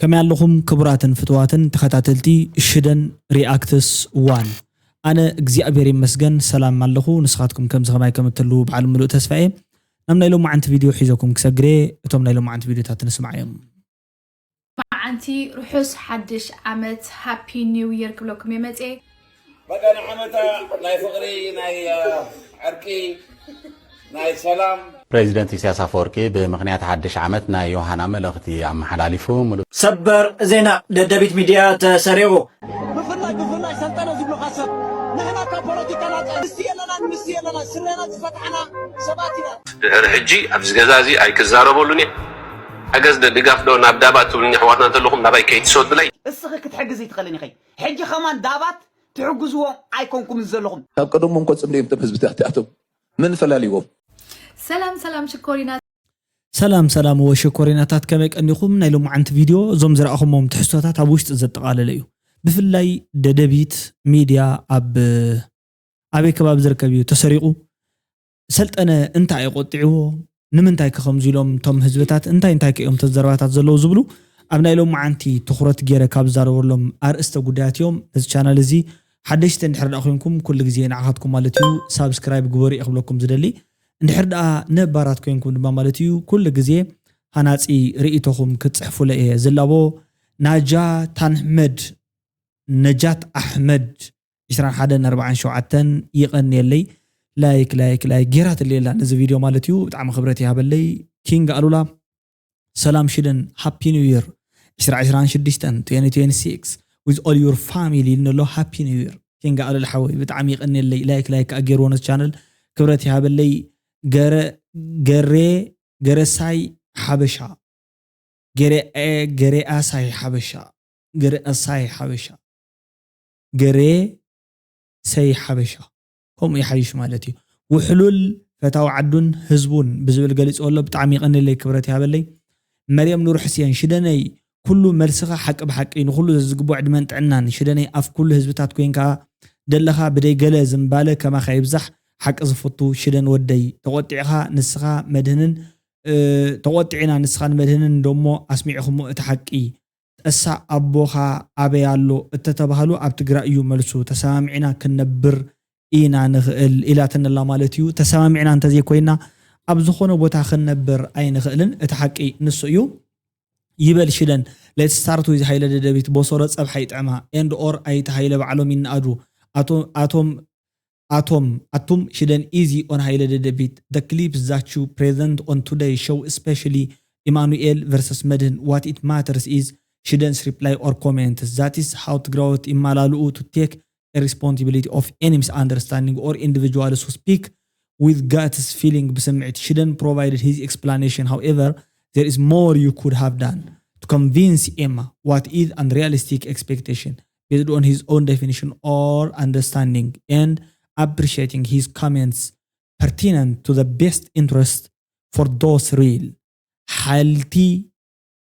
ከመይ ኣለኹም ክቡራትን ፍትዋትን ተኸታተልቲ ሽደን ሪኣክትስ ዋን? ኣነ እግዚኣብሔር ይመስገን ሰላም ኣለኹ። ንስኻትኩም ከምዚ ከማይ ከም እትህልዉ በዓል ምሉእ ተስፋ እየ። ናብ ናይ ሎማዓንቲ ቪድዮ ሒዘኩም ክሰግር እየ። እቶም ናይ ሎማዓንቲ ቪድዮታት ንስማዕ እዮም። መዓንቲ ርሑስ ሓድሽ ዓመት፣ ሃፒ ኒው ይር ክብለኩም እየ መፅየ። መድኃኔ ዓመታ ናይ ፍቕሪ፣ ናይ ዕርቂ፣ ናይ ሰላም። ፕሬዚደንት ኢሳያስ ኣፈወርቂ ብምኽንያት ሓድሽ ዓመት ናይ ዮሃና መልእኽቲ ኣመሓላሊፉ። ሙሉ ሰበር ዜና፣ ደደቢት ሚድያ ተሰሪቑ። ብፍላይ ብፍላይ ሰልጠነ ዝብሉኻ ሰብ፣ ንሕና ካብ ፖለቲካ ናጻ፣ ምስቲ የለናን ምስቲ የለናን ስረና ዝፈታሕና ሰባት ኢና። ድሕሪ ሕጂ ኣብዚ ገዛ እዚ ኣይክዛረበሉን እየ። ሓገዝ ዶ ድጋፍ ዶ ናብ ዳባት ትብሉኒ ኣሕዋትና እንተለኹም ናባይ ከይትሰዱለይ። እስኺ ክትሕግዝ ይትኽእልን ኢኺ። ሕጂ ከማን ዳባት ትሕግዝዎም ኣይኮንኩምን ዘለኹም። ካብ ቀደሞም እኮ ጽምዶ እዮም እቶም ህዝብታት እቲኣቶም። መን ፈላልይዎም? ሰላም ሰላም ሽኮሪና። ሰላም ሰላም ወሽኮሪናታት፣ ከመይ ቀኒኹም? ናይ ሎማዓንቲ ቪድዮ እዞም ዝረኣኹሞም ትሕዝቶታት ኣብ ውሽጢ ዘጠቓለለ እዩ። ብፍላይ ደደቢት ሚድያ ኣብ ኣበይ ከባቢ ዝርከብ እዩ ተሰሪቑ? ሰልጠነ እንታይ እዩ ቆጢዕዎ? ንምንታይ ከ ከምዚ ኢሎም እቶም ህዝብታት እንታይ እንታይ ከ እዮም ተዘረባታት ዘለዉ ዝብሉ ኣብ ናይ ሎማዓንቲ ትኹረት ገይረ ካብ ዝዛረበሎም ኣርእስተ ጉዳያት እዮም። ነዚ ቻናል እዚ ሓደሽቲ እንድሕር ደኣ ኮይንኩም ኩሉ ግዜ ንዓኻትኩም ማለት እዩ ሳብስክራይብ ግበሩ እየ ክብለኩም ዝደሊ። እንድሕር ደኣ ነባራት ኮይንኩም ድማ ማለት እዩ ኩሉ ግዜ ሃናጺ ርእይቶኹም ክትጽሕፉለ እየ ዝላቦ። ናጃ ታንሕመድ ነጃት ኣሕመድ ዕስራን ሓደን ኣርባዓን ሸውዓተን ይቐንየለይ። ላይክ ላይክ ላይክ ጌራትለይ ኣላ ነዚ ቪድዮ ማለት እዩ። ብጣዕሚ ክብረት ይሃበለይ። ኪንግ ኣሉላ ሰላም ሽደን ሃፒ ኒው ይር ዕስራ ዕስራን ሽዱሽተን twenty twenty-six with all your family ኢልኒ ኣሎ። ሃፒ ኒው ይር ኪንግ ኣሉላ ሓወይ ብጣዕሚ ይቐንየለይ። ላይክ ላይክ ከዓ ገይርዎ ነዚ ቻነል ክብረት ይሃበለይ። ገረ ገሬ ገረሳይ ሓበሻ ገሬ ገሬ ኣሳይ ሓበሻ ገሬ ኣሳይ ሓበሻ ገሬ ሰይ ሓበሻ ከምኡ ይሓይሽ ማለት እዩ። ውሕሉል ፈታዊ ዓዱን ህዝቡን ብዝብል ገሊፅዎ ኣሎ። ብጣዕሚ ይቐንለይ ክብረት ይሃበለይ። መርየም ኑር ሕስየን ሽደነይ ኩሉ መልስኻ ሓቂ ብሓቂ ንኩሉ ዘዝግቦ ዕድመን ጥዕናን ሽደነይ ኣፍ ኩሉ ህዝብታት ኮይንካ ደለኻ ብደይ ገለ ዝምባለ ከማኻ ይብዛሕ ሓቂ ዝፈቱ ሽደን ወደይ ተቆጢዕኻ ንስኻ መድህንን እ፣ ተቆጢዕና ንስኻን መድህንን ደሞ ኣስሚዕኹሞ እቲ ሓቂ ጠሳ ኣቦኻ ኣበይ ኣሎ እተተባህሉ ኣብ ትግራይ እዩ መልሱ። ተሰማሚዕና ክንነብር ኢና ንኽእል ኢላትንላ ማለት እዩ። ተሰማሚዕና እንተዘይኮይና ኣብ ዝኾነ ቦታ ክንነብር ኣይንኽእልን። እቲ ሓቂ ንሱ እዩ። ይበል ሽደን let's start with ሃይለ ደደቢት ቦሶሮ ጸብሓ ይጥዕማ and or ኣይተ ሃይለ ባዕሎም ይነኣዱ ኣቶ ኣቶም ኣቶም ኣቱም ሽደን easy on ሃይለ ደደቢት the clips that you present on today show especially ኢማኑኤል versus መድህን what it matters is ሽደንስ reply or comments that is how ትግራዎት ይማላልኡ to take a responsibility of any misunderstanding or individuals who speak with guts feeling ብስምዒት ሽደን provided his explanation however there is more you could have done to convince Emma what is unrealistic expectation based on his own definition or understanding and appreciating his comments pertinent to the best interest for those real ሓልቲ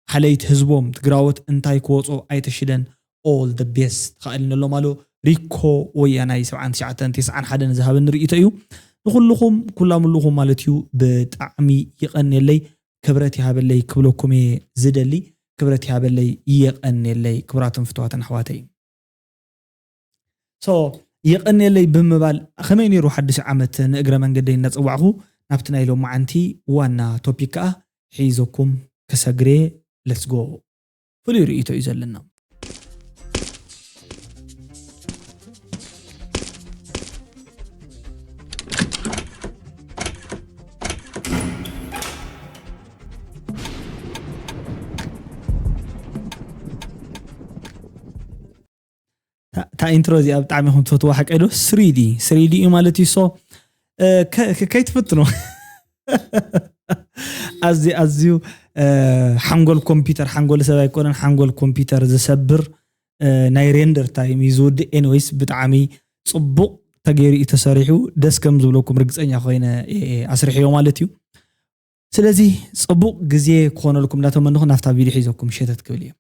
ሓለይቲ ህዝቦም ትግራዎት እንታይ ክወፆ ኣይተሽደን all the best ተኻእልን ኣሎ ማሎ ሪኮ ወያናይ ሰብዓን ትሽዓተን ተስዓን ሓደን ዝሃበኒ ርእይቶ እዩ። ንኩልኹም ኩላምልኹም ማለት እዩ ብጣዕሚ ይቐንየለይ ክብረት ይሃበለይ ክብለኩም እየ ዝደሊ። ክብረት ይሃበለይ ይቐንየለይ ክቡራትን ፍትዋትን ኣሕዋተይ። so የቐንየለይ ብምባል ከመይ ነይሩ ሓድሽ ዓመት ንእግረ መንገደይ እናፀዋዕኹ ናብቲ ናይ ሎማዓንቲ ዋና ቶፒክ ከዓ ሒዘኩም ክሰግሬ let's go ፍሉይ ርእይቶ እዩ ዘለና። እታ ኢንትሮ እዚኣ ብጣዕሚ ኢኹም ትፈትዋ ሓቀይ ዶ? ስሪዲ ስሪዲ እዩ ማለት እዩ። ሶ ከይትፍትኑ ኣዝዩ ኣዝዩ ሓንጎል ኮምፒውተር ሓንጎል ሰብ ኣይኮነን ሓንጎል ኮምፒውተር ዝሰብር ናይ ሬንደር ታይም እዩ ዝውድእ። ኤኒወይስ ብጣዕሚ ፅቡቕ ተገይሩ እዩ ተሰሪሑ። ደስ ከም ዝብለኩም ርግፀኛ ኮይነ ኣስርሕዮ ማለት እዩ። ስለዚ ፅቡቕ ግዜ ክኾነልኩም እናተመንኹ ናብታ ቪድዮ ሒዘኩም ሸተት ክብል እየ።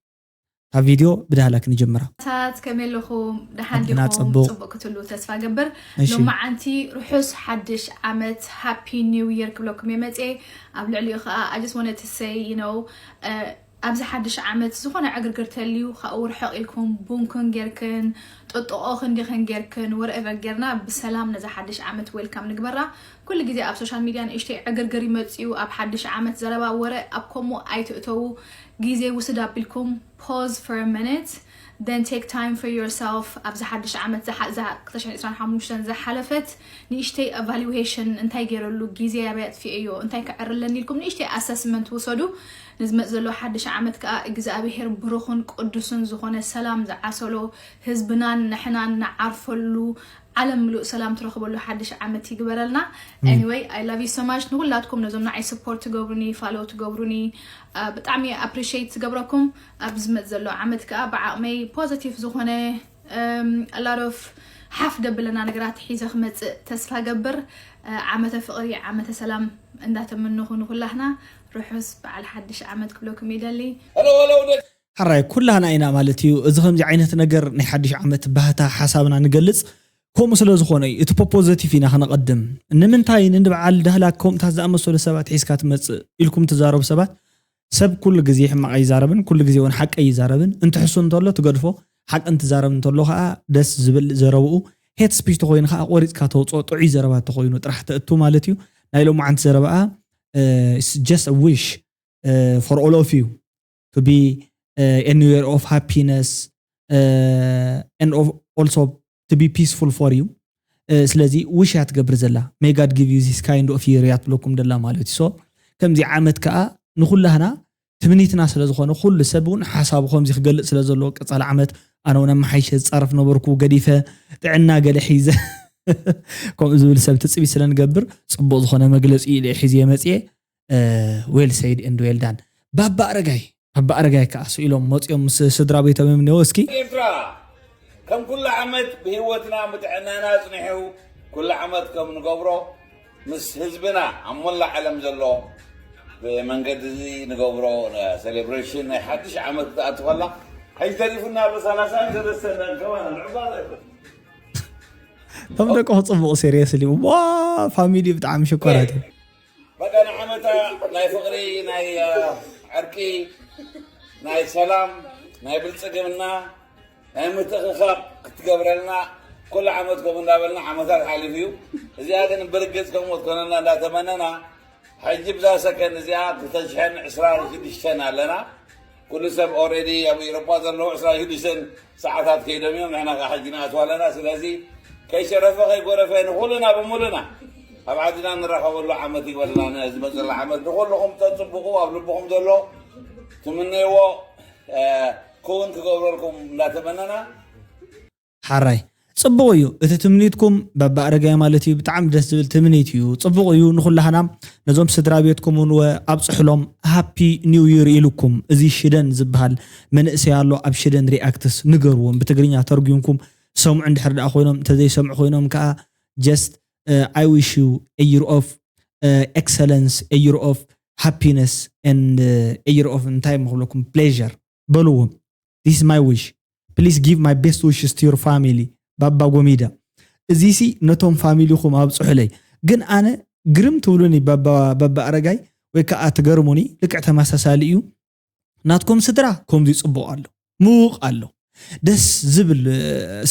ካብ ቪድዮ ብዳህላ ክንጀምራ። ታት ከመይ ኣለኹም? ደሓን ሓንትና ዲኹም? ጽቡቕ። ጽቡቕ ክትህልዉ ተስፋ ገብር። እሺ። ሎማዓንቲ ርሑስ ሓድሽ ዓመት፣ ሃፒ ኒው ይር ክብለኩም እየ መጽየ። ኣብ ልዕሊኡ ኸኣ I just wanted to say, you know, uh, ኣብዚ ሓድሽ ዓመት ዝኾነ ዕግርግር ተልዩ፣ ካብኡ ርሕቕ ኢልኩም ቡንክን ጌርክን፣ ጥጥቖኽን ዲኽን ጌርክን፣ ወርኤቨር ጌርና ብሰላም ነዛ ሓድሽ ዓመት ዌልካም ንግበራ። ኩሉ ግዜ ኣብ ሶሻል ሚድያ ንእሽተይ ዕግርግር ይመጽኡ። ኣብ ሓድሽ ዓመት ዘረባ ወረ ኣብ ከምኡ ኣይትእተዉ። ግዜ ውስድ ኣቢልኩም pause for a minute, then take time for yourself። ኣብዚ ሓድሽ ዓመት ዝሓ- ዝሓ- ክልተ ሽሕን ዕስራን ሓሙሽተን ዝሓለፈት ንእሽተይ evaluation፣ እንታይ ገይረሉ፣ ግዜ ኣበይ ኣጥፊኤዮ፣ እንታይ ክዕርለኒ ኢልኩም ንእሽተይ ኣሰስመንት ውሰዱ። ንዝመጽእ ዘሎ ሓድሽ ዓመት ከኣ እግዚኣብሄር ብሩኽን ቅዱስን ዝኾነ ሰላም ዝዓሰሎ፣ ህዝብናን ንሕናን ንዓርፈሉ፣ ዓለም ምሉእ ሰላም ትረኽበሉ ሓድሽ ዓመት ይግበረልና። Anyway, I love you so much። ንኹላትኩም ነዞም ንዓይ support ትገብሩኒ፣ follow ትገብሩኒ፣ አ፣ ብጣዕሚ appreciate ትገብረኩም። ኣብ ዝመጽእ ዘሎ ዓመት ከኣ ብዓቕመይ positive ዝኾነ um, a lot of ሓፍ ደብለና ነገራት ሒዘ ክመጽእ ተስፋ ገብር። እ፣ ዓመተ ፍቕሪ፣ ዓመተ ሰላም እንዳተመነኹ ንኹላህና ርሑስ በዓል ሓድሽ ዓመት ክብለኩም ይደሊ። ሕራይ ኩላህና ኢና ማለት እዩ። እዚ ከምዚ ዓይነት ነገር ናይ ሓድሽ ዓመት ባህታ ሓሳብና ንገልጽ ከምኡ ስለ ዝኾነ እዩ። እቲ ፖፖዘቲቭ ኢና ክነቐድም። ንምንታይ ንንበዓል ዳህላክ ከምኡታት ዝኣመሰሉ ሰባት ሒዝካ ትመጽእ ኢልኩም ትዛረቡ ሰባት ሰብ ኩሉ ግዜ ሕማቕ ኣይዛረብን፣ ኩሉ ግዜ እውን ሓቂ ኣይዛረብን። እንትሕሱ እንተሎ ትገድፎ፣ ሓቂ እንትዛረብ እንተሎ ከዓ ደስ ዝብል ዘረብኡ ሄት ስፒች ተኮይኑ ከዓ ቆሪፅካ ተውፅኦ፣ ጥዑይ ዘረባ ተኮይኑ ጥራሕ ተእቱ ማለት እዩ። ናይ ሎማዓንቲ ዘረባኣ just wish for all of you to be a new year of happiness and also to be peaceful for you። ስለዚ wish እያ ትገብር ዘላ። May God give you this kind of year እያ ትብለኩም ደላ ማለት እዩ። So ከምዚ ዓመት ከዓ ንኩላህና ትምኒትና ስለ ዝኾነ ኩሉ ሰብ እውን ሓሳቡ ከምዚ ክገልፅ ስለ ዘለዎ ቀፃሊ ዓመት ኣነ እውን ኣመሓይሸ ዝፃረፍ ነበርኩ ገዲፈ ጥዕና ገለ ሒዘ ከምኡ ዝብል ሰብ ትፅቢት ስለ ንገብር ፅቡቕ ዝኾነ መግለፂ ኢለ ሒዘ መፅየ። Well said and well done። ባባ ኣረጋይ ባባ ኣረጋይ ከዓ ስኢሎም መፂኦም ምስ ስድራ ቤቶም እዮም እኒኦ እስኪ ኤርትራ ከም ኩሉ ዓመት ብህይወትና ብጥዕናና ኣፅኒሑ ኩሉ ዓመት ከም ንገብሮ ምስ ህዝብና ኣብ መላእ ዓለም ዘሎ ብመንገዲ እዚ ንገብሮ ሴሌብሬሽን ናይ ሓድሽ ዓመት ክትኣቱ ከላ ሕጂ ተሪፉና ኣሎ ሰላሳን ሰለስተን ከማን ንዕባለ ኣይኮን እቶም ደቂ ክፅቡቕ ሴሪየስሊ ዋ ፋሚሊ ብጣዕሚ ሽኮራት እዩ በቃ ንዓመታ ናይ ፍቕሪ ናይ ዕርቂ ናይ ሰላም ናይ ብልፅግና ናይ ምትእኽኻብ ክትገብረልና ኩሉ ዓመት ከምኡ እንዳበልና ዓመታት ሓሊፉ እዩ እዚኣ ግን ብርግፅ ከምኡ ትኮነና እንዳተመነና ሕጂ ብዛ ሰከንድ እዚኣ ክልተ ሽሕን ዕስራን ሽዱሽተን ኣለና ኩሉ ሰብ ኦሬዲ ኣብ ኤሮፓ ዘለዉ ዕስራን ሽዱሽተን ሰዓታት ከይዶም እዮም ንሕና ከዓ ሕጂ ንኣትዋ ኣለና ስለዚ ከይሸረፈ ከይጎረፈ ንኩልና ብሙሉና ኣብ ዓድና ንራኸበሉ ዓመት ይግበርና ዝመፅላ ዓመት ንኩልኹም ተፅብቁ ኣብ ልብኹም ዘሎ ትምነይዎ ክውን ክገብረልኩም እንዳተመነና ሓራይ ፅቡቕ እዩ እቲ ትምኒትኩም በባ ኣረጋይ ማለት እዩ ብጣዕሚ ደስ ዝብል ትምኒት እዩ ፅቡቕ እዩ ንኩላህና ነዞም ስድራ ቤትኩም እውን ኣብፅሕሎም ሃፒ ኒው ይር ኢሉኩም እዚ ሽደን ዝበሃል መንእሰይ ኣሎ ኣብ ሽደን ሪኣክትስ ንገርዎም ብትግርኛ ተርጉምኩም ሰምዑ እንድሕር ደኣ ኮይኖም እንተዘይሰምዑ ኮይኖም ከዓ just I wish you a year of excellence a year of happiness and a year of እንታይ ምክብለኩም pleasure በልዎም this my wish please give my best wishes to your family ባባ ጎሚዳ እዚሲ ነቶም ፋሚሊኹም ኣብፅሑለይ ግን ኣነ ግርም ትብሉኒ ባባ ኣረጋይ ወይ ከዓ ትገርሙኒ ልክዕ ተመሳሳሊ እዩ ናትኩም ስድራ ከምዚ ፅቡቕ ኣሎ ምውቕ ኣሎ ደስ ዝብል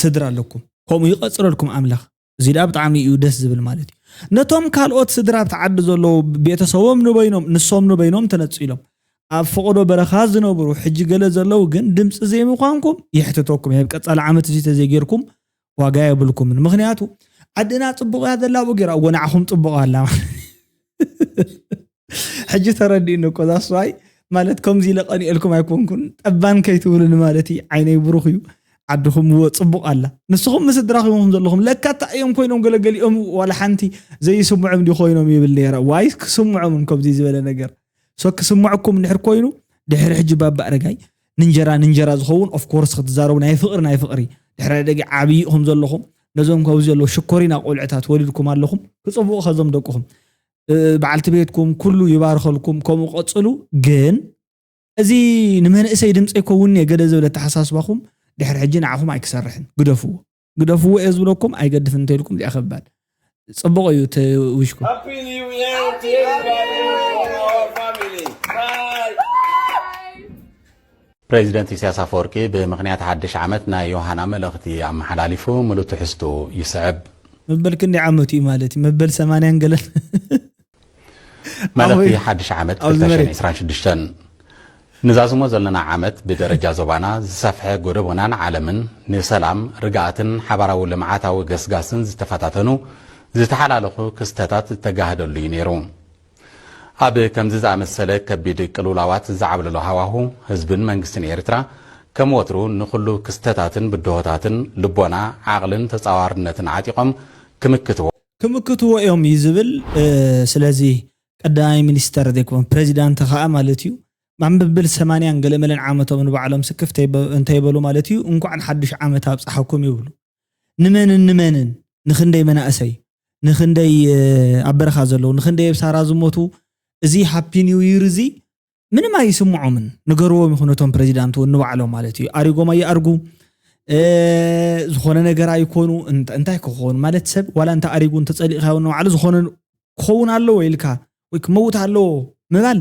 ስድራ ኣለኩም ከምኡ ይቐፅለልኩም ኣምላኽ እዚ ደኣ ብጣዕሚ እዩ ደስ ዝብል ማለት እዩ ነቶም ካልኦት ስድራ ኣብቲ ዓዲ ዘለዉ ቤተሰቦም ንበይኖም ንሶም ንበይኖም ተነፂሎም ኣብ ፈቐዶ በረኻ ዝነብሩ ሕጂ ገለ ዘለዉ ግን ድምፂ ዘይምዃንኩም የሕትተኩም ኣብ ቀፃሊ ዓመት እዚ ተዘይጌርኩም ዋጋ የብልኩምን ምኽንያቱ ዓድና ፅቡቕ እያ ዘላ ኣብኡ ገይራ እዎ ንዓኹም ፅቡቕ ኣላ ሕጂ ተረዲእኒ እኮ ዛስዋይ ማለት ከምዚ ኢለ ቀኒኤልኩም ኣይኮንኩን ጠባን ከይትብሉኒ ማለት እዩ ዓይነይ ብሩኽ እዩ ዓድኹም እዎ ፅቡቕ ኣላ ንስኹም ምስ ስድራኹም ዘለኹም ለካ እንታይ እዮም ኮይኖም ገለገሊኦም ዋላ ሓንቲ ዘይስምዖም ድዩ ኮይኖም ይብል ነይረ ዋይስ ክስምዖም ከምዚ ዝበለ ነገር ሶ ክስምዐኩም እንድሕር ኮይኑ ድሕሪ ሕጂ ባባ ኣረጋይ ንንጀራ ንንጀራ ዝኸውን ኦፍኮርስ ክትዛረቡ ናይ ፍቕሪ ናይ ፍቕሪ ድሕሪ ደጊ ዓብዪ ኢኹም ዘለኹም ነዞም ካብዚ ዘለዉ ሽኮሪና ቆልዕታት ወሊድኩም ኣለኹም ክፅብቑ ከዞም ደቅኹም በዓልቲ ቤትኩም ኩሉ ይባርኸልኩም ከምኡ ቀፅሉ ግን እዚ ንመንእሰይ ድምፂ ይከውን እየ ገለ ዝብል ኣተሓሳስባኹም ድሕሪ ሕጂ ንዓኹም ኣይክሰርሕን ግደፍዎ ግደፍዎ እየ ዝብለኩም ኣይገድፍን እንተኢልኩም ዚኣ ክባል ፅቡቕ እዩ እቲ ዊሽኩም Happy New Year to everybody in our family. Bye. ፕሬዚደንት ኢሳያስ ኣፈወርቂ ብምኽንያት ሓድሽ ዓመት ናይ ዮሃና መልእኽቲ ኣመሓላሊፉ። ምሉእ ትሕዝቱ ይስዕብ። መበል ክንደይ ዓመት እዩ ማለት እዩ? መበል ሰማንያን ገለን። መልእኽቲ ሓድሽ ዓመት ክልተ ሽሕን ዕስራን ሽዱሽተን። ንዛዝሞ ዘለና ዓመት ብደረጃ ዞባና ዝሰፍሐ ጎደቦናን ዓለምን ንሰላም፣ ርግኣትን ሓባራዊ ልምዓታዊ ገስጋስን ዝተፈታተኑ ዝተሓላለኹ ክስተታት ዝተጋህደሉ እዩ ነይሩ። ኣብ ከምዚ ዝኣመሰለ ከቢድ ቅልውላዋት ዝዓብለሎ ሃዋሁ፣ ህዝብን መንግስትን ኤርትራ ከም ወትሩ ንኹሉ ክስተታትን ብድሆታትን ልቦና፣ ዓቕልን ተጻዋርነትን ዓጢቖም ክምክትዎ ክምክትዎ እዮም እዩ ዝብል። ስለዚ ቀዳማይ ሚኒስተር ዘይኮን ፕሬዚዳንት ከዓ ማለት እዩ ማንበብል ሰማንያን ገለመለን ዓመቶም ንባዕሎም ስክፍ እንተይበሉ ማለት እዩ እንኳዕ ንሓዱሽ ዓመት ኣብፀሓኩም ይብሉ። ንመንን ንመንን ንክንደይ መናእሰይ ንክንደይ ኣብ በረኻ ዘለዉ ንክንደይ ኣብ ሳራ ዝሞቱ እዚ ሃፒ ኒው ይር እዚ ምንም ኣይስምዖምን። ንገርዎም ይኹን እቶም ፕሬዚዳንት እውን ንባዕሎም ማለት እዩ ኣሪጎም ኣይኣርጉ ዝኾነ ነገር ኣይኮኑ። እንታይ ክኾኑ ማለት ሰብ ዋላ እንተ ኣሪጉ እንተፀሊእካ ንባዕሉ ዝኾነ ክኸውን ኣለዎ ኢልካ ወይ ክመውት ኣለዎ ምባል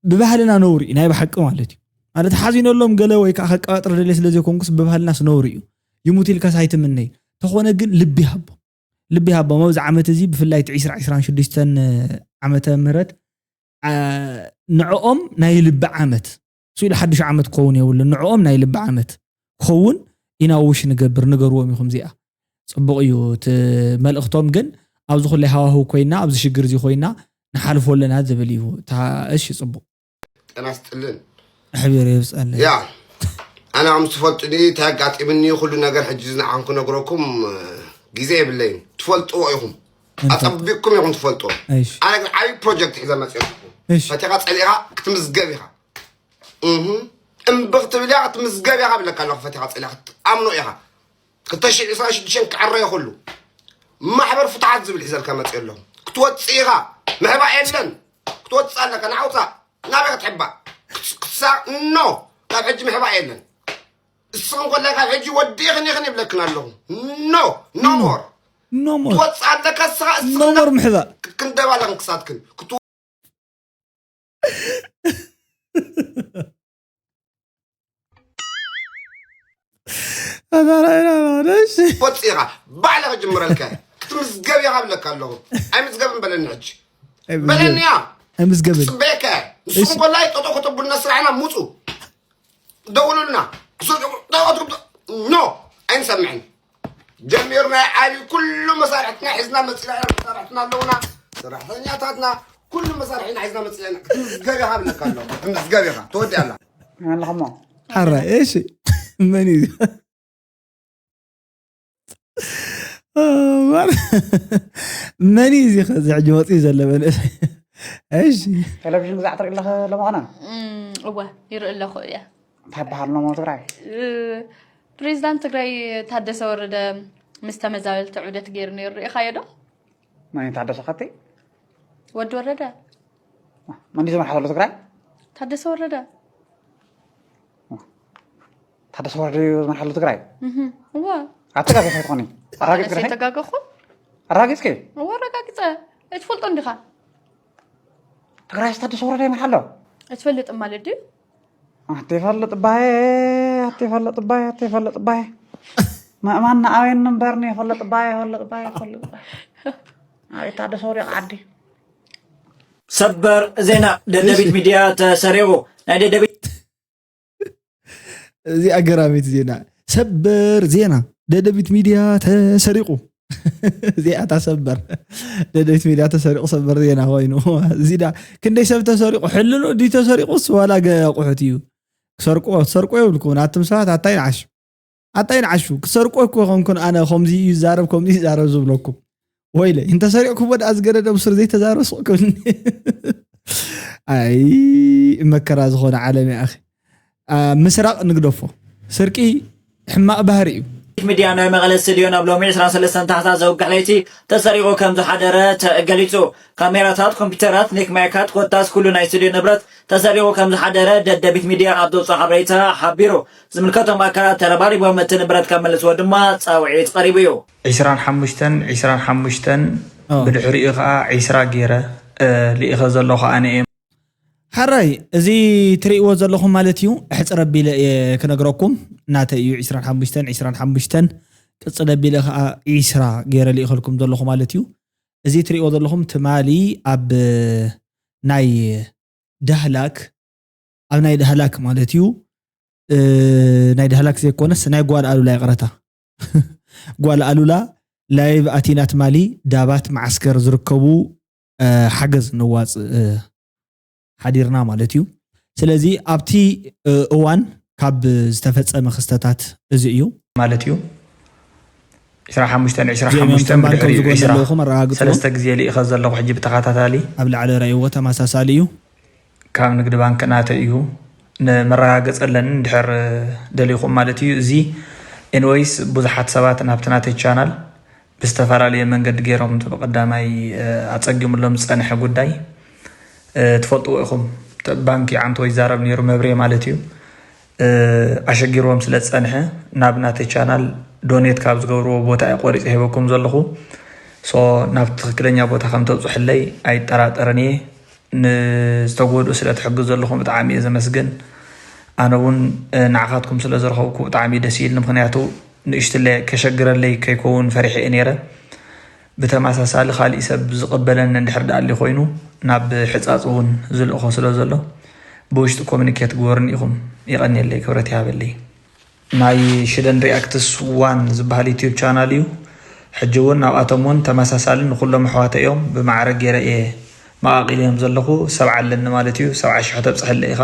ብባህልና ነውሪ እዩ ናይ ብሓቂ ማለት እዩ። ማለት ሓዚነሎም ገለ ወይ ከዓ ከቀባጥር ደልየ ስለ ዘይኮንኩስ ብባህልናስ ነውሪ እዩ። ይሙት ኢልካስ ኣይትምነይ። ተኾነ ግን ልቢ ሃቦም ልቢ ሃቦም ኣብዚ ዓመት እዚ ብፍላይ እቲ ዕስራ ዕስራን ሽዱሽተን ዓመተ ምህረት ንዕኦም ናይ ልቢ ዓመት ስኢሉ ሓዱሽ ዓመት ክኸውን የብሉን። ንዕኦም ናይ ልቢ ዓመት ክኸውን ኢና ውሽ ንገብር። ንገርዎም ኢኹም እዚኣ ፅቡቕ እዩ እቲ መልእኽቶም። ግን ኣብዚ ኩለይ ሃዋህው ኮይና ኣብዚ ሽግር እዚ ኮይና ንሓልፎ ኣለና ዝብል እዩ። እሺ ፅቡቕ ጤና ስጥልን ኣሕቢሩ የብፅሐለይ። ያ ኣነ ከም ትፈልጡኒ እንታይ ኣጋጢምኒ ኩሉ ነገር ሕጂ ዝንዓኹም ክነግረኩም ግዜ የብለይን። ትፈልጥዎ ኢኹም ኣፀቢቅኩም ኢኹም ትፈልጥዎ። ኣነ ግን ዓብዪ ፕሮጀክት ሒዘ መፅእ ፈቲኻ ፀሊእኻ ክትምዝገብ ኢኻ። እምቢ ክትብል ኢኻ ክትምዝገብ ኢኻ ብለካ ኣለኹ። ፈቲኻ ፀሊእኻ ክትኣምኖ ኢኻ። ክልተ ሽሕ ዕስራን ሽዱሽተን ክዕረ ይኽእሉ ማሕበር ፍትሓት ዝብል ሒዘልካ መፅእ ኣለኹ። ክትወፅእ ኢኻ። ምሕባእ የለን። ክትወፅእ ኣለካ። ንዓውፃእ ናበይ ክትሕባእ ክትሳ ኖ ካብ ሕጂ ምሕባእ የለን። እስኽን ኮላይ ካብ ሕጂ ወዲእኽን ኢኽን ይብለክን ኣለኹ። ኖ ኖ ሞር ኖ ሞር ክትወፅእ ኣለካ። እስኻ ኖ ሞር ምሕባእ ክትክንደብ ኣለኽን ክሳትክን ኣዛራይና ደሽ ወፂኻ ባዕለ ክጅምረልካ ክትምዝገብ ኢኻ ብለካ ኣለኹ። ኣይምዝገብን በለኒ ሕጂ በለኒያ ኣይምዝገብን ፅበየካ ንስኹም ኮላይ ጠጦ ከተቡልና ስራሕና ሙፁ ደውሉልና። ኖ ኣይንሰምዕን። ጀሚርና ዓሊ ኩሉ መሳርሕትና ሒዝና መፂና ኢና። መሳርሕትና ኣለውና ሰራሕተኛታትና ኩሉ መሳርሒና ሒዝና መፂና ኢና። ክትምዝገብ ኢኻ ብለካ ኣሎ ክትምዝገብ ኢኻ ተወዲኣ ኣላ። ኣለኹሞ ሓራይ እሺ መን እዩ መን እዩ እዚ ከዚ ሕጂ መፅኡ ዘሎ መንእሰይ እሺ ቴሌቪዥን ግዛዕ ትርኢ ኣለኸ ለማኾነ እወ ይርኢ ኣለኹ እየ እንታይ በሃል ኖሞ ትግራይ ፕሬዚዳንት ትግራይ ታደሰ ወረደ ምስ ተመዛበልቲ ዑደት ገይሩ ነይሩ ርኢኻዮ ዶ መን ታደሰ ከቲ ወዲ ወረደ መን እዩ ዝመርሓ ዘሎ ትግራይ ታደሰ ወረደ ታደሰ ወረደ እዩ ዝመርሓ ዘሎ ትግራይ እዋ ኣተጋገፈ ይትኾኒ ኣራጊፅ ግርኸ ተጋገኹ ኣራጊፅኪ እዋ ኣረጋግፀ ኣይትፈልጦ እንዲኻ ትግራይ ታደሰ ወረደ ይመርሓ ኣሎ ኣይትፈልጥም ማለት ድዩ ኣትፈልጥ ባየ ኣትፈልጥ ባየ ኣትፈልጥ ባየ ምእማን ንኣበየኒ እምበር ንየፈልጥ ባየ የፈልጥ ባየ የፈልጥ ባየ ኣበይ ታደሰ ወሪቕ ዓዲ ሰበር ዜና ደደቢት ሚድያ ተሰሪቑ ናይ ደደቢት እዚ ኣገራሚት ዜና ሰበር ዜና ደደቢት ሚድያ ተሰሪቑ እዚኣታ ሰበር ደደቢት ሚድያ ተሰሪቑ ሰበር ዜና ኮይኑ እዚ ዳ ክንደይ ሰብ ተሰሪቑ ሕልኑ ድዩ ተሰሪቑስ ዋላ ገ ኣቑሑት እዩ ክሰርቁ ክሰርቁ የብልኩም ናትም ሰባት ኣታይ ንዓሽ ኣታይ ንዓሹ ክሰርቁ እኮ ከምኩን ኣነ ከምዚ እዩ ይዛረብ ከምዚ ይዛረብ ዝብለኩም ወይለ እንተሰሪቕኩም ወደ ኣዝገደደ ብሱር ዘይተዛረብ ስቕ ክብልኒ ኣይ መከራ ዝኾነ ዓለም ይኣኺ ምስራቕ ንግደፎ ስርቂ ሕማቕ ባህሪ እዩ ሚድያ ናይ መቐለ ስቱድዮ ናብ ሎሚ ዕስራን ሰለስተን ታሕሳስ ዘውግሕ ለይቲ ተሰሪቑ ከም ዝሓደረ ተገሊጹ። ካሜራታት፣ ኮምፒውተራት፣ ኔክ ማይካት ኮታስ ኩሉ ናይ ስቱድዮ ንብረት ተሰሪቑ ከም ዝሓደረ ደደቢት ሚድያ ኣብ ዘውፅኦ ሓበሬታ ሓቢሩ። ዝምልከቶም ኣካላት ተረባሪቦም እቲ ንብረት ካብ መልስዎ ድማ ፃውዒት ቀሪቡ እዩ። ዕስራን ሓሙሽተን ዕስራን ሓሙሽተን ብድሕሪኡ ከዓ ዕስራ ገይረ ልኢኸ ዘለኹ ኣነ እየ። ሓራይ፣ እዚ ትርእይዎ ዘለኹም ማለት እዩ፣ ሕጽር ኣቢለ እየ ክነግረኩም። ናተይ እዩ፣ ዕስራን ሓሙሽተን ዕስራን ሓሙሽተን፣ ቅጽል ኣቢለ ኸኣ ዒስራ ገይረ ልኢኸልኩም ዘለኹ ማለት እዩ። እዚ ትርእይዎ ዘለኹም ትማሊ ኣብ ናይ ዳህላክ፣ ኣብ ናይ ዳህላክ ማለት እዩ፣ እ፣ ናይ ዳህላክ ዘይኮነስ ናይ ጓል ኣሉላ፣ ይቕረታ። ጓል ኣሉላ ላይቭ ኣቲና ትማሊ ዳባት መዓስከር ዝርከቡ፣ እ፣ ሓገዝ ነዋጽእ፣ እ፣ ሓዲርና ማለት እዩ። ስለዚ ኣብቲ፣ እ፣ እዋን ካብ ዝተፈጸመ ክስተታት እዚ እዩ። ማለት እዩ። ዕስራን ሓሙሽተን ዕስራን ሓሙሽተን እዚኦም እዮም ብድሕሪኡ ዕስራ ዘለኹም፣ ኣረጋግጽዎ። ሰለስተ ግዜ ልኢኸ ዘለኹ ሕጂ ብተኸታታሊ። ኣብ ላዕሊ ረእይዎ፣ ተመሳሳሊ እዩ። ካብ ንግዲ ባንክ ናተይ እዩ። ንመረጋገጺ ኣለኒ እንድሕር ደሊኹም ማለት እዩ። እዚ ኤንወይስ ብዙሓት ሰባት ናብቲ ናተይ ቻናል ብዝተፈላለየ መንገዲ ገይሮም እቲ ብቐዳማይ፣ እ፣ ኣጸጊሙሎም ዝጸንሐ ጉዳይ፣ እ፣ ትፈልጥዎ ኢኹም። እቲ ባንክ ይዓንቶ ይዛረብ ነይሩ፣ መብሬ ማለት እዩ። እ፣ ኣሸጊርዎም ስለ ዝጸንሐ ናብ ናተይ ቻናል ዶኔት ካብ ዝገብርዎ ቦታ እየ ቆሪጸ ሂበኩም ዘለኹ። ሶ ናብ ትኽክለኛ ቦታ ከም ተብጽሑለይ ኣይጠራጠርን እየ። ንዝተጎድኡ ስለ ትሕግዙ ዘለኹም ብጣዕሚ እየ ዘመስግን። ኣነ እውን፣ እ፣ ንዓኻትኩም ስለ ዝረኸብኩ ብጣዕሚ ደስ ኢልኒ። ምኽንያቱ ንእሽትለይ ከሸግረለይ ከይከውን ፈሪሐ እየ ነይረ። ብተመሳሳሊ ካሊእ ሰብ ዝቕበለኒ እንድሕር ደኣ ኣልዩ ኮይኑ ናብ ሕጻጽ እውን ዝልእኾ ስለ ዘሎ ብውሽጢ ኮሚኒኬት ግበሩኒ ኢኹም። የቐንየለይ፣ ክብረት ይሃበለይ። ናይ ሽደን ሪኣክትስ ዋን ዝበሃል ዩቲዩብ ቻናል እዩ። ሕጂ እውን ናብኣቶም እውን ተመሳሳሊ ንኩሎም ኣሕዋተ እዮም ብማዕረ ገይረ እየ መቓቒለዮም ዘለኹ። ሰብዓ ኣለኒ ማለት እዩ። ሰብዓ ሽሕ ተብፅሐለይ ኢኻ።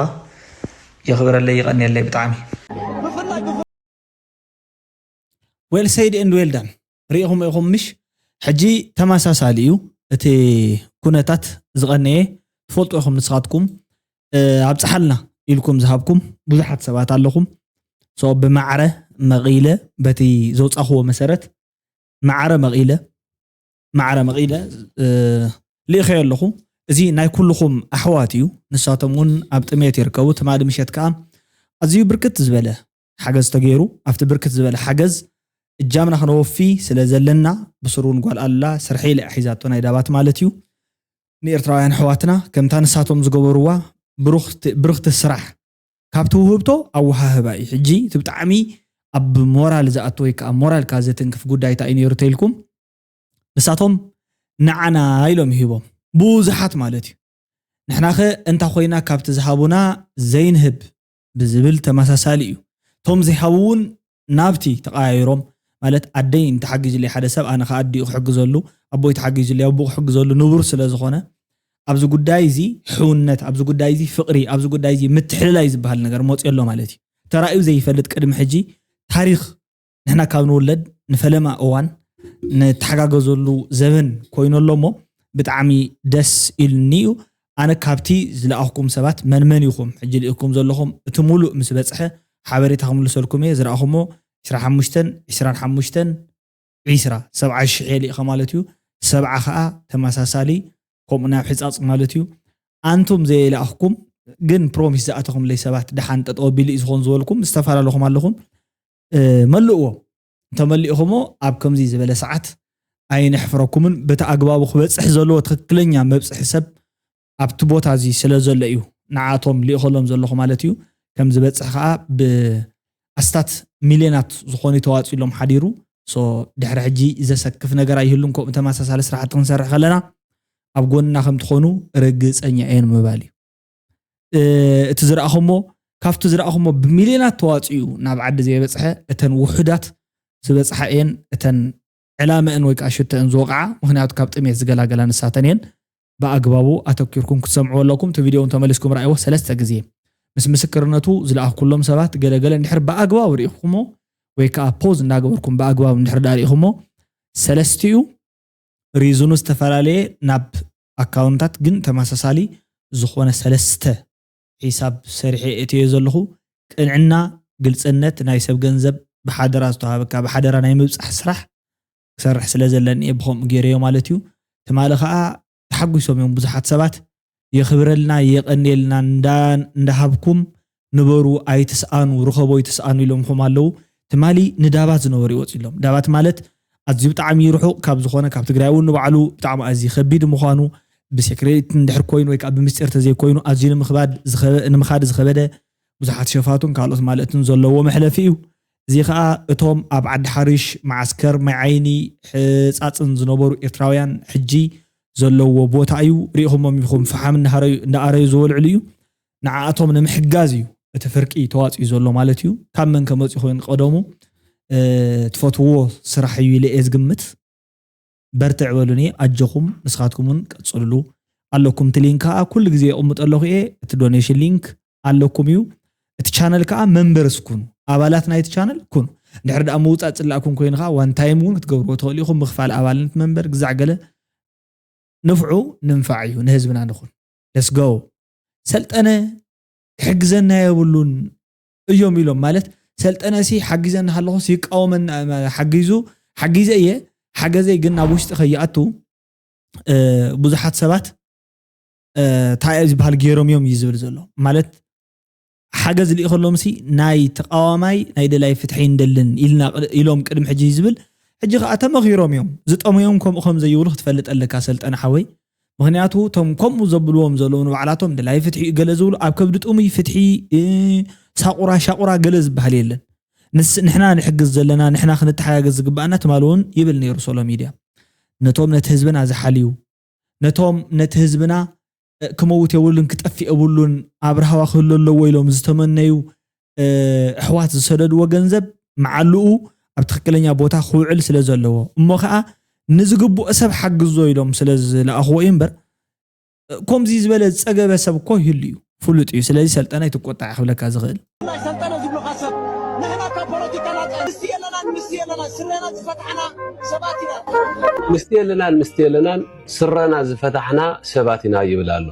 የኽብረለይ፣ ይቐንየለይ ብጣዕሚ። Well said and well done። ርኢኹም ኢኹም ምሽ? ሕጂ ተመሳሳሊ እዩ እቲ ኩነታት ዝቐነየ ትፈልጡ ኢኹም ንስኻትኩም። እ፣ ኣብጽሓልና ኢልኩም ዝሃብኩም ብዙሓት ሰባት ኣለኹም። So ብማዕረ መቒለ በቲ ዘውጻኽዎ መሰረት ማዕረ መቒለ፣ ማዕረ መቒለ፣ እ፣ ልኢኸዮ ኣለኹ። እዚ ናይ ኩልኹም ኣሕዋት እዩ። ንሳቶም እውን ኣብ ጥሜት ይርከቡ። ትማሊ ምሸት ከኣ ኣዝዩ ብርክት ዝበለ ሓገዝ ተገይሩ። ኣብቲ ብርክት ዝበለ ሓገዝ እጃምና ክነወፊ ስለ ዘለና፣ ብስሩ እውን ጓል ኣላ ስርሐ ኢለ እያ ሒዛቶ፣ ናይ ዳባት ማለት እዩ። ንኤርትራውያን ኣሕዋትና ከምታ ንሳቶም ዝገበርዋ ብሩኽቲ፣ ብርኽቲ ስራሕ ካብቲ ውህብቶ ኣወሃህባ እዩ። ሕጂ እቲ ብጣዕሚ ኣብ ሞራል ዝኣቱ ወይ ከዓ ሞራልካ ዘትንክፍ ጉዳይ እንታይ እዩ ነይሩ ተኢልኩም? ንሳቶም ንዓና ኢሎም ይሂቦም፣ ብዙሓት ማለት እዩ። ንሕናኸ እንታ ኮይና ካብቲ ዝሃቡና ዘይንህብ ብዝብል ተመሳሳሊ እዩ። እቶም ዘይሃቡ እውን ናብቲ ተቐያይሮም፣ ማለት ኣደይ እንተሓጊዙለይ ሓደ ሰብ፣ ኣነ ኸኣ ኣዲኡ ክሕግዘሉ፣ ኣቦይ ተሓጊዙለይ ኣቦኡ ክሕግዘሉ ንቡር ስለ ዝኾነ፣ ኣብዚ ጉዳይ እዚ ሕውነት፣ ኣብዚ ጉዳይ እዚ ፍቕሪ፣ ኣብዚ ጉዳይ እዚ ምትሕልላይ ዝበሃል ነገር መፅዮ ኣሎ ማለት እዩ። ተራእዩ ዘይፈልጥ ቅድሚ ሕጂ ታሪኽ ንሕና ካብ ንውለድ ንፈለማ እዋን ንተሓጋገዘሉ ዘበን ኮይኑ ኣሎ እሞ ብጣዕሚ ደስ ኢሉኒ እዩ። ኣነ ካብቲ ዝለኣኽኩም ሰባት መን መን ኢኹም ሕጂ ልኢኽኩም ዘለኹም እቲ ሙሉእ ምስ በጽሐ ሓበሬታ ክምልሰልኩም እየ። ዝረኣኹሞ ዕስራን ሓሙሽተን፣ ዕስራን ሓሙሽተን፣ ዒስራ፣ ሰብዓ ሽሕ እየ ልኢኸ ማለት እዩ። ሰብዓ ኸኣ ተመሳሳሊ ከምኡ ናብ ሕጻጽ ማለት እዩ። ኣንቱም ዘየለኣኽኩም ግን ፕሮሚስ ዝኣተኹምለይ ሰባት ደሓን ጠጠው ኣቢሉ እዩ ዝኾን ዝበልኩም ዝተፈላለኹም ኣለኹም። እ፣ መልእዎ። እንተመሊእኹሞ ኣብ ከምዚ ዝበለ ሰዓት ኣይነሕፍረኩምን። በቲ ኣግባቡ ክበጽሕ ዘለዎ ትኽክለኛ መብጽሒ ሰብ ኣብቲ ቦታ እዚ ስለ ዘሎ እዩ ንዓቶም ልኢኸሎም ዘለኹ ማለት እዩ። ከም ዝበጽሕ ኸኣ ብኣስታት ሚልዮናት ዝኾኑ ተዋጺሎም ሓዲሩ። ሶ ድሕሪ ሕጂ ዘሰክፍ ነገር ኣይህሉን። ከምኡ ተመሳሳሊ ስራሕቲ ክንሰርሕ ከለና ኣብ ጎንና ከም ትኾኑ ርግጸኛ እየ ንምባል እዩ። እ፣ እቲ ዝረኣኹሞ፣ ካብቲ ዝረኣኹሞ ብሚልዮናት ተዋጺኡ ናብ ዓዲ ዘይበጽሐ፣ እተን ውሑዳት ዝበጽሓ እየን እተን ዕላመአን ወይ ከዓ ሽቶአን ዝወቕዓ። ምኽንያቱ ካብ ጥሜት ዝገላገላ ንሳተን እየን። ብኣግባቡ ኣተኪርኩም ክትሰምዕዎ ኣለኩም። እቲ ቪድዮ እውን ተመሊስኩም ረኣይዎ ሰለስተ ግዜ። ምስ ምስክርነቱ ዝለኣኽኩሎም ሰባት ገለገለ እንድሕር ብኣግባቡ ርኢኹሞ ወይ ከዓ ፖዝ እንዳገበርኩም ብኣግባቡ እንድሕር ዳኣ ርኢኹሞ፣ ሰለስቲኡ ሪዝኑ ዝተፈላለየ ናብ ኣካውንታት ግን ተመሳሳሊ ዝኾነ ሰለስተ ሒሳብ ሰሪሐ እየ እትዮ ዘለኹ። ቅንዕና፣ ግልጽነት፣ ናይ ሰብ ገንዘብ ብሓደራ ዝተዋሃበካ ብሓደራ ናይ ምብጻሕ ስራሕ ክሰርሕ ስለ ዘለኒ እየ ብኸምኡ ገይረዮ ማለት እዩ። ትማሊ ኸኣ ተሓጒሶም እዮም ብዙሓት ሰባት። የኽብረልና፣ የቐንየልና፣ እንዳ-፣ እንዳሃብኩም ንበሩ፣ ኣይትስኣኑ፣ ርኸቦ ኣይትስኣኑ ኢሎምኹም ኣለዉ። ትማሊ ንዳባት ዝነበሩ ይወፅሎም። ዳባት ማለት ኣዝዩ ብጣዕሚ ርሑቕ ካብ ዝኾነ፣ ካብ ትግራይ እውን ንባዕሉ ብጣዕሚ ኣዝዩ ከቢድ ምዃኑ፣ ብሴክሬት እንድሕር ኮይኑ ወይ ከዓ ብምስጢር ተዘይኮይኑ ኣዝዩ ንምኽባድ ዝኸበ- ንምኻድ ዝኸበደ ብዙሓት ሸፋቱን ካልኦት ማለትን ዘለዎ መሕለፊ እዩ። እዚ ከዓ እቶም ኣብ ዓዲ ሓሪሽ፣ መዓስከር ማይ ዓይኒ፣ ሕፃፅን ዝነበሩ ኤርትራውያን ሕጂ ዘለዎ ቦታ እዩ። ሪኢኹሞም ኢኹም፣ ፈሓም እንዳሃረዩ- እንዳኣረዩ ዝበልዕሉ እዩ። ንዓኣቶም ንምሕጋዝ እዩ እቲ ፍርቂ ተዋፅዩ ዘሎ ማለት እዩ። ካብ መን ከመፅኡ ኮይኑ ቀደሙ ትፈትዎ ስራሕ እዩ ኢለ እየ ዝግምት። በርትዕ በሉኒ፣ ኣጆኹም፣ ንስኻትኩም እውን ቀፅልሉ። ኣለኩም እቲ ሊንክ ከዓ ኩሉ ግዜ የቕምጠ ኣለኹ እየ። እቲ ዶኔሽን ሊንክ ኣለኩም እዩ። እቲ ቻነል ከዓ መንበርስ ኩኑ፣ ኣባላት ናይቲ ቻነል ኩኑ። እንድሕር ደኣ ምውፃእ ፅላእኩም ኮይኑ ከዓ ዋን ታይም እውን ክትገብርዎ ትኽእሉ ኢኹም። ምኽፋል ኣባልነት መንበር ግዛዕ ገለ ንፍዑ፣ ንንፋዕ እዩ፣ ንህዝብና ንኹን። ለስጎ ሰልጠነ ክሕግዘና የብሉን እዮም ኢሎም። ማለት ሰልጠነ ሲ ሓጊዘና ኣለኹ ይቃወመና፣ ሓጊዙ ሓጊዘ እየ፣ ሓገዘይ ግን ናብ ውሽጢ ከይኣቱ ብዙሓት ሰባት እንታይ ዝበሃል ገይሮም እዮም እዩ ዝብል ዘሎ። ማለት ሓገዝ ልኢኸሎም ሲ ናይ ተቃዋማይ ናይ ደላይ ፍትሒ እንደልን ኢሎም ቅድሚ ሕጂ ዝብል፣ ሕጂ ከዓ ተመኺሮም እዮም። ዝጠሙዮም ከምኡ ከም ዘይብሉ ክትፈልጥ ኣለካ ሰልጠነ ሓወይ። ምክንያቱ እቶም ከምኡ ዘብልዎም ዘለዉ ንባዕላቶም ደላይ ፍትሒ እዩ ገለ ዝብሉ ኣብ ከብዲ ጥሙይ ፍትሒ ሳቁራ ሻቁራ ገለ ዝበሃል የለን። ንሕና ንሕግዝ ዘለና ንሕና ክንተሓጋገዝ ዝግባኣና ትማሊ እውን ይብል ነይሩ ሶሎ ሚድያ። ነቶም ነቲ ህዝብና ዝሓልዩ ነቶም ነቲ ህዝብና ክመውት የብሉን ክጠፍእ የብሉን ኣብ ራህዋ ክህሉ ኣለዎ ኢሎም ዝተመነዩ ኣሕዋት ዝሰደድዎ ገንዘብ መዓልኡ ኣብ ትኽክለኛ ቦታ ክውዕል ስለ ዘለዎ እሞ ከዓ ንዝግብኦ ሰብ ሓግዞ ኢሎም ስለ ዝለኣኽዎ እዩ እምበር ከምዚ ዝበለ ዝፀገበ ሰብ እኮ ይህሉ እዩ ፍሉጥ እዩ። ስለዚ ሰልጠነ ኣይትቆጣዕ ክብለካ ዝኽእል። ናይ ሰልጠነ ዝብሉኻ ሰብ ንሕና ካብ ፖለቲካ ናፃ ምስቲ የለናን ምስቲ የለናን ስረና ዝፈታሕና ሰባት ኢና። ምስቲ የለናን ምስቲ የለናን ስረና ዝፈታሕና ሰባት ኢና ይብል ኣሎ።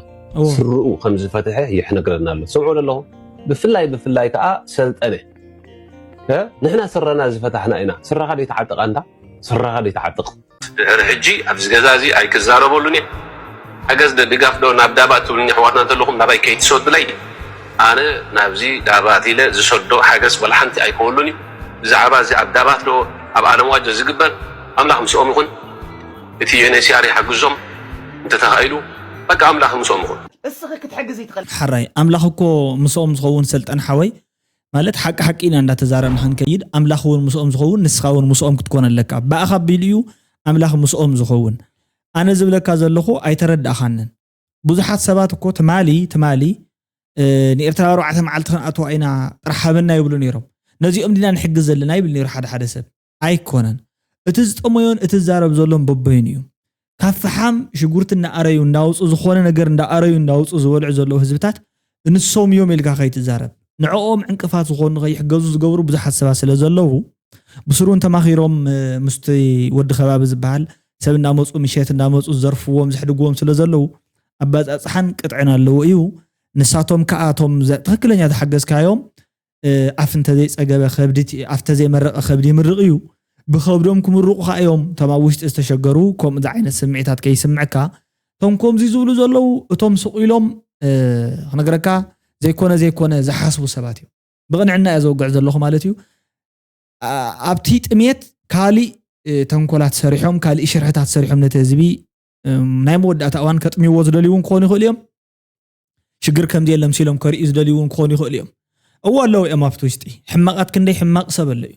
ስርኡ ከም ዝፈትሐ ይሕነግረና ኣሎ። ትሰምዑ ኣለኹም። ብፍላይ ብፍላይ ከዓ ሰልጠነ ንሕና ስረና ዝፈታሕና ኢና። ስረኻ ደይትዓጥቕ ኣንታ ስረኻ ደይትዓጥቕ። ድሕሪ ሕጂ ኣብዚ ገዛ እዚ ኣይክዛረበሉን እየ። ሓገዝ ዶ ድጋፍ ዶ ናብ ዳባት ትብሉኒ ኣሕዋትና እንተለኹም ናባይ ከይትሰዱለይ። ኣነ ናብዚ ዳባት ኢለ ዝሰዶ ሓገዝ ወላ ሓንቲ ኣይከወሉን እዩ። ብዛዕባ እዚ ኣብ ዳባት ዶ ኣብ ኣለምዋጆ ዝግበር ኣምላኽ ምስኦም ይኹን። እቲ ዩኤንኤችሲኣር ይሓግዞም እንተተኻኢሉ በቃ ኣምላኽ ምስኦም ይኹን። እስኺ ክትሕግዝ ይትኽእል። ሓራይ ኣምላኽ እኮ ምስኦም ዝኸውን ሰልጠን ሓወይ ማለት ሓቂ ሓቂ ኢና እንዳተዛረብና ክንከይድ ኣምላኽ እውን ምስኦም ዝኸውን ንስኻ እውን ምስኦም ክትኮን ኣለካ ብኣኻ ኣቢሉ እዩ ኣምላኽ ምስኦም ዝኸውን ኣነ ዝብለካ ዘለኹ ኣይተረዳእኻንን ብዙሓት ሰባት እኮ ትማሊ ትማሊ ንኤርትራ ኣርባዕተ መዓልቲ ክንኣትዋ ኢና ጥራሕ ሃበና ይብሉ ነይሮም ነዚኦም ዲና ንሕግዝ ዘለና ይብል ነይሩ ሓደ ሓደ ሰብ ኣይኮነን እቲ ዝጠመዮን እቲ ዝዛረብ ዘሎን በበይኑ እዩ ካብ ፈሓም ሽጉርቲ እንዳኣረዩ እንዳውፁ ዝኾነ ነገር እንዳኣረዩ እንዳውፁ ዝበልዑ ዘለዉ ህዝብታት ንሶም እዮም ኢልካ ከይትዛረብ ንዕኦም ዕንቅፋት ዝኾኑ ከይሕገዙ ዝገብሩ ብዙሓት ሰባት ስለ ዘለዉ ብስሩን ተማኺሮም ምስቲ ወዲ ከባቢ ዝበሃል ሰብ እንዳመፁ ምሸት እንዳመፁ ዝዘርፍዎም ዘሕድግዎም ስለ ዘለዉ ኣባፃፅሓን ቅጥዕን ኣለዎ እዩ ንሳቶም ከዓ እቶም ትክክለኛ ዝሓገዝካዮም ኣፍ እንተዘይፀገበ ከብዲ ኣፍ እንተዘይመረቐ ከብዲ ይምርቕ እዩ ብኸብዶም ክምርቑ ከዓ እዮም እቶም ኣብ ውሽጢ ዝተሸገሩ ከምኡ ዓይነት ስምዒታት ከይስምዐካ እቶም ከምዚ ዝብሉ ዘለዉ እቶም ስቕ ኢሎም ክነግረካ ዘይኮነ ዘይኮነ ዝሓስቡ ሰባት እዮም ብቕንዕና እየ ዘውግዕ ዘለኹ ማለት እዩ ኣብቲ ጥሜት ካሊእ ተንኮላት ሰሪሖም ካሊእ ሽርሕታት ሰሪሖም ነቲ ህዝቢ ናይ መወዳእታ እዋን ከጥምይዎ ዝደልዩ እውን ክኾኑ ይኽእሉ እዮም ሽግር ከምዚ የለ ምሲሎም ከርእዩ ዝደልዩ እውን ክኾኑ ይኽእሉ እዮም እዎ ኣለዉ እዮም ኣብቲ ውሽጢ ሕማቓት ክንደይ ሕማቕ ሰብ ኣሎ እዩ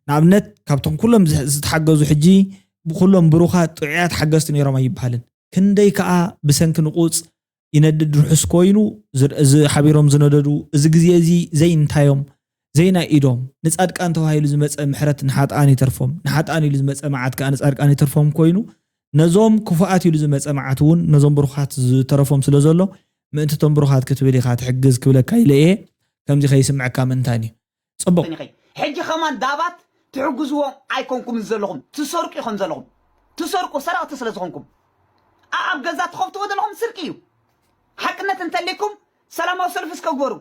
ንኣብነት ካብቶም ኩሎም ዝተሓገዙ ሕጂ ኩሎም ብሩኻት ጥዑያት ሓገዝቲ ነይሮም ኣይበሃልን ክንደይ ከዓ ብሰንኪ ንቁፅ ይነድድ ርሑስ ኮይኑ እዚ ሓቢሮም ዝነደዱ እዚ ግዜ እዚ ዘይንታዮም ዘይናይ ኢዶም ንፃድቃን ተባሂሉ ዝመፀ ምሕረት ንሓጥኣን ይተርፎም ንሓጥኣን ኢሉ ዝመፀ መዓት ከዓ ንፃድቃን ይተርፎም ኮይኑ ነዞም ክፉኣት ኢሉ ዝመፀ መዓት እውን ነዞም ብሩኻት ዝተረፎም ስለ ዘሎ ምእንቲ እቶም ብሩኻት ክትብል ኢኻ ትሕግዝ ክብለካ ኢለ እየ ከምዚ ከይስምዐካ ምእንታን እዩ ፅቡቅ ሕጂ ከማን ዳባት ትሕግዝዎም ኣይኮንኩም ዘለኹም ትሰርቁ ኢኹም ዘለኹም ትሰርቁ ሰረቕቲ ስለ ዝኾንኩም ኣብ ገዛ ትኸፍትዎ ዘለኹም ስርቂ እዩ ሓቅነት እንተለይኩም ሰላማዊ ሰልፊ እስከ ግበሩ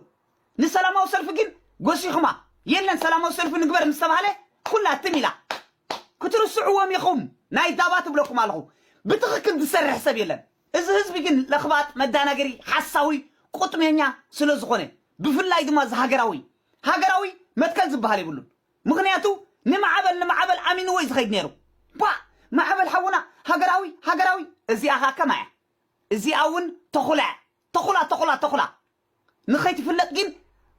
ንሰላማዊ ሰልፊ ግን ጎሲኹማ የለን ሰላማዊ ሰልፊ ንግበር ምስ ተባህለ ኩላ ትም ኢላ ክትርስዕዎም ኢኹም ናይ ዳባ ትብለኩም ኣለኹ ብትኽክል ዝሰርሕ ሰብ የለን እዚ ህዝቢ ግን ለኽባጥ መዳናገሪ ሓሳዊ ቁጥሜኛ ስለ ዝኾነ ብፍላይ ድማ ዝሃገራዊ ሃገራዊ መትከል ዝበሃል የብሉን ምኽንያቱ ንማዕበል ንማዕበል ኣሚንዎ እዩ ዝኸይድ ነይሩ ባ ማዕበል ሓውና ሃገራዊ ሃገራዊ እዚኣ ኸዓ ከማያ እዚኣ እውን ተኹላ እያ። ተኹላ፣ ተኹላ፣ ተኹላ። ንኸይትፍለጥ ግን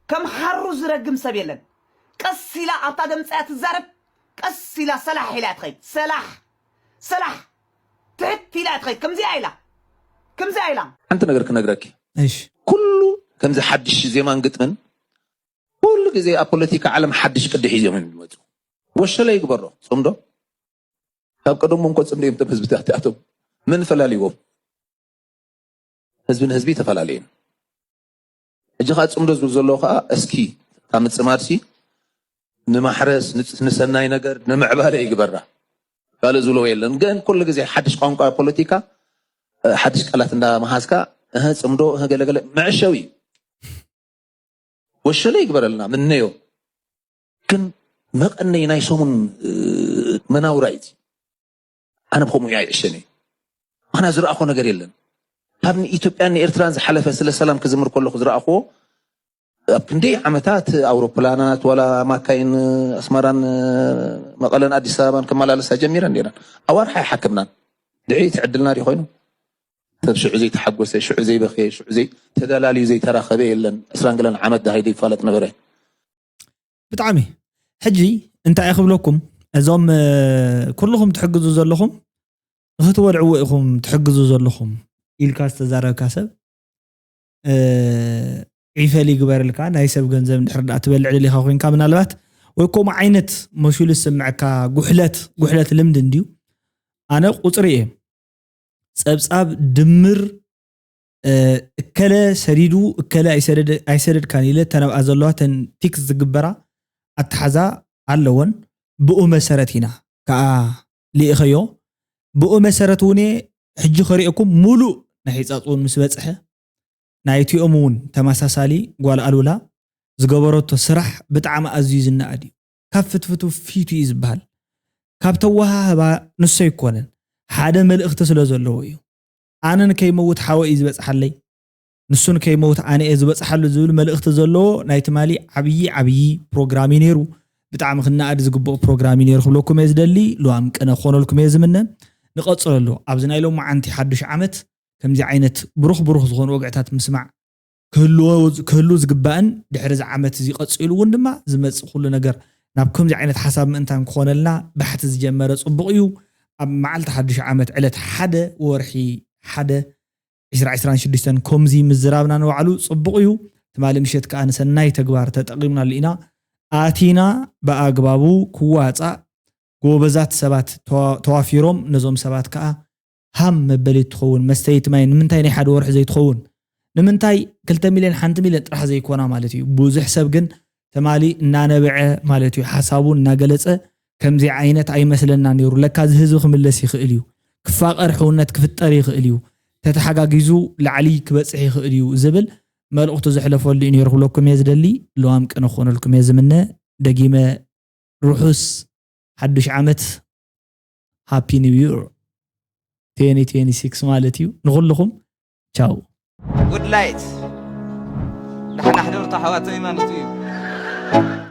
ከም ሓሩ ዝረግም ሰብ የለን። ቀስ ኢላ ኣብታ ደምጻያ ትዛረብ፣ ቀስ ኢላ ሰላሕ ኢላ እያ ትኸይድ። ሰላሕ፣ ሰላሕ፣ ትሕት ኢላ እያ ትኸይድ። ከምዚኣ ኢላ፣ ከምዚኣ ኢላ። ሓንቲ ነገር ክነግረኪ። እሺ። ኩሉ ከምዚ ሓድሽ ዜማን ግጥምን ኩሉ ግዜ ኣብ ፖለቲካ ዓለም ሓድሽ ቅዲ ሒዞም እዮም ዝመፁ። ወሸለ ይግበሮ። ፅምዶ ካብ ቀደሞም እኮ ፅምዶ እዮም። ቶም ህዝብታት እቲኣቶም መን ፈላልዎም? ህዝቢ ንህዝቢ ተፈላለዩ። ሕጂ ከዓ ፅምዶ ዝብል ዘለዎ ከዓ እስኪ እታ ምፅማድሲ ንማሕረስ ንፅ- ንሰናይ ነገር ንምዕባለ ይግበራ። ካልእ ዝብለዎ የለን። ግን ኩሉ ግዜ ሓድሽ ቋንቋ ፖለቲካ እ፣ ሓድሽ ቃላት እንዳመሃዝካ እህ ፅምዶ እህ ገለገለ መዕሸዊ እዩ። ወሸለ ይግበረልና ምነዮ። ግን መቐነይ ናይ ሰሙን እ፣ መናውራ እዩ። ኣነ ብከምኡ እየ ኣይዕሸን እየ። ምክንያት ዝረኣኹዎ ነገር የለን። ካብ ንኢትዮጵያን ንኤርትራን ዝሓለፈ ስለ ሰላም ክዝምር ከለኹ ዝረኣኹዎ ኣብ ክንደይ ዓመታት ኣውሮፕላናት ዋላ ማካይን ኣስመራን መቐለን ኣዲስ ኣበባን ክመላለሳ ጀሚረን ነይረን። ኣዋርሕ ኣይሓክምናን። ድዒ ትዕድልና ድዩ ኮይኑ ሰብ ሽዑ ዘይተሓጎሰ ሽዑ ዘይበኸየ ሽዑ ተደላልዩ ዘይተራኸበ የለን። ዕስራን ገለን ዓመት ደሃይ ዘይፋለጥ ነበረ። ብጣዕሚ ሕጂ እንታይ ክብለኩም እዞም ኩልኹም ትሕግዙ ዘለኹም ንክትወልዕዎ ኢኹም ትሕግዙ ዘለኹም ኢልካ ዝተዛረብካ ሰብ ዒፈል ይግበርልካ። ናይ ሰብ ገንዘብ እንድሕር ዳ ትበልዕ ደሊካ ኮይንካ ምናልባት ወይ ከምኡ ዓይነት መሹሉ ዝስምዐካ ጉሕለት ጉሕለት ልምዲ እንድዩ። ኣነ ቁፅሪ እየ ፀብፃብ ድምር እከለ ሰዲዱ እከለ ኣይሰደድካን ኢለ ተነብኣ ዘለዋ ተን ቲክስ ዝግበራ ኣተሓዛ ኣለወን። ብኡ መሰረት ኢና ከዓ ልኢኸዮ። ብኡ መሰረት እውን ሕጂ ከሪእኩም ሙሉእ ናይ ሒፃፅ እውን ምስ በፅሐ ናይቲኦም እውን ተመሳሳሊ ጓል ኣሉላ ዝገበረቶ ስራሕ ብጣዕሚ ኣዝዩ ዝነኣድ እዩ። ካብ ፍትፍቱ ፊቱ እዩ ዝበሃል። ካብ ተወሃህባ ንሶ ኣይኮነን ሓደ መልእኽቲ ስለ ዘለዎ እዩ። ኣነ ንከይመውት ሓወ እዩ ዝበፅሓለይ፣ ንሱ ንከይመውት ኣነ እየ ዝበፅሓሉ ዝብል መልእኽቲ ዘለዎ ናይ ትማሊ ዓብዪ ዓብዪ ፕሮግራም እዩ ነይሩ። ብጣዕሚ ክነኣድ ዝግብኦ ፕሮግራም እዩ ነይሩ ክብለኩም እየ ዝደሊ። ልዋም ቅነ ክኾነልኩም እየ ዝምነ። ንቐፅለሉ ኣብዚ ናይ ሎማዓንቲ ሓዱሽ ዓመት ከምዚ ዓይነት ብሩኽ ብሩኽ ዝኾኑ ወግዕታት ምስማዕ ክህልዎ ክህሉ ዝግባእን ድሕሪ እዚ ዓመት እዚ ቀፂሉ እውን ድማ ዝመፅእ ኩሉ ነገር ናብ ከምዚ ዓይነት ሓሳብ ምእንታን ክኾነልና ባሕቲ ዝጀመረ ፅቡቕ እዩ። ኣብ መዓልቲ ሓዱሽ ዓመት ዕለት ሓደ ወርሒ ሓደ ዕስራ ዕስራን ሽዱሽተን ከምዚ ምዝራብና ንባዕሉ ፅቡቕ እዩ። ትማሊ ምሸት ከዓ ንሰናይ ተግባር ተጠቒምናሉ ኢና። ኣቲና ብኣግባቡ ክዋፃእ ጎበዛት ሰባት ተዋ- ተዋፊሮም ነዞም ሰባት ከዓ ሃም መበሊ ትኸውን መስተይቲ ማይ ንምንታይ ናይ ሓደ ወርሒ ዘይትኸውን ንምንታይ ክልተ ሚልዮን ሓንቲ ሚልዮን ጥራሕ ዘይኮና ማለት እዩ። ብዙሕ ሰብ ግን ትማሊ እናነበዐ ማለት እዩ ሓሳቡ እናገለፀ ከምዚ ዓይነት ኣይመስለና ነይሩ፣ ለካ እዚ ህዝቢ ክምለስ ይኽእል እዩ፣ ክፋቐር ሕውነት ክፍጠር ይኽእል እዩ፣ ተተሓጋጊዙ ላዕሊ ክበፅሕ ይኽእል እዩ ዝብል መልእኽቱ ዘሕለፈሉ እዩ ነይሩ ክብለኩም እየ ዝደሊ። ልዋም ቅነ ክኾነልኩም እየ ዝምነ። ደጊመ ርሑስ ሓዱሽ ዓመት፣ ሃፒ ኒው ይር twenty twenty-six ማለት እዩ ንኹልኹም። ቻው። ጉድ ላይት ዳሕና ሕደርቶ ኣሕዋተይ ማለት እዩ።